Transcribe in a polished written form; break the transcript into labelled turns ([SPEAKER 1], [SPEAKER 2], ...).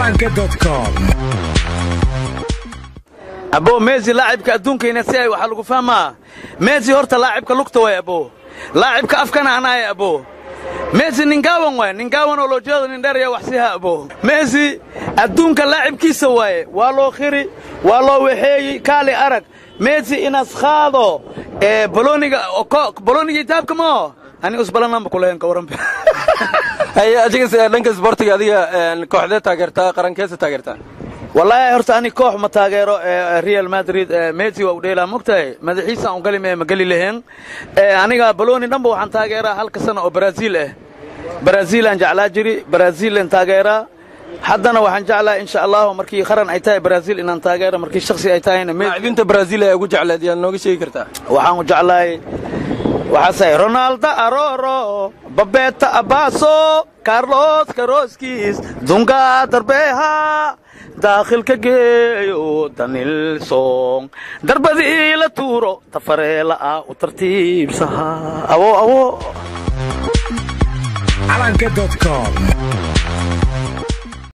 [SPEAKER 1] Calanka.com.
[SPEAKER 2] Abo, Messi laacibka adduunkayna si ay waxaa lagu fahmaa. Messi horta laacibka lugta waay, abo, laacibka afkana anaaya. Abo, Messi nin gaaban waay, nin gaaban oo loo jeedo, nin dheer yaa wax siiha. Abo, Messi adduunka laacibkiisa waaye, waa loo khiri, waa loo waxeeyi. Kaali arag Messi inaas qaado ee boloniga, boloniga itaabka mao ani usbalanamba kulahayn ka waran.
[SPEAKER 3] Haye, adiga dhanka sportiga, adiga kooxdee taageertaa, qarankeesa taageertaa?
[SPEAKER 2] Wallaahi horta ani koox ma taageero. Real Madrid Messi waa u dheelaa, mogtahay, madaxiisa aan gali ma geli lahayn. Aniga baloni dhanba waxaan taageeraa halka sana oo Brazil ah. Brazil aan jeclaa jiri, Brazil aan taageeraa. Haddana waxaan jeclaa, insha Allahu, markii qaran ay tahay Brazil inaan taageero, markii shakhsi ay tahayna Messi.
[SPEAKER 3] Laacibiinta Brazil ee ugu jecleed yaad nooga sheegi kartaa?
[SPEAKER 2] Waxaan u jeclahay waxaasay Ronaldo, Aroro, Babeta, Abaso, Carlos Karoskis, Dunga, darbeha daakhilka geeyo, Danilson, darbadii la tuuro, tafareela ah u tartiibsaha. Awo, awo.
[SPEAKER 1] Calanka.com.